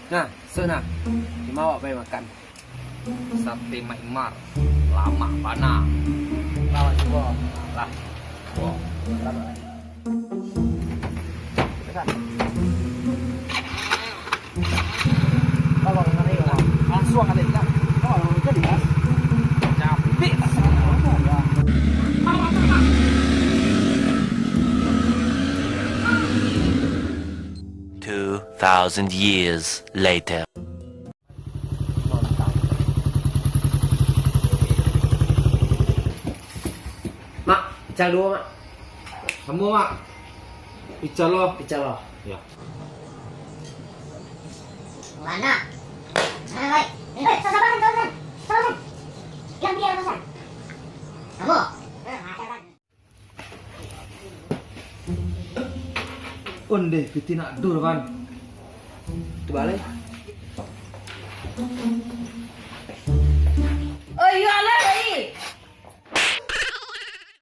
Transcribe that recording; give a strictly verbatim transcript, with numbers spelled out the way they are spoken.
Nah, so nah. Cuma awak pai makan. Sate Mak Imar. Lamak bana. Lamak juo. Lah. Wah. Lamak. Langsung ada ikan. Oh, jadi kan? Capek lah. Two thousand years later. Mak, ical duo, Mak. Samo, Mak. Ical lo. Ical lo. Ya. Mana? Mana, Mak? Eh, sabar, sabar, sabar. Sabar, sabar. Yang biar, sabar. Samo. Ondeh, piti nak dur, Wan. Tu balai. Oh, iyo lah, Rai.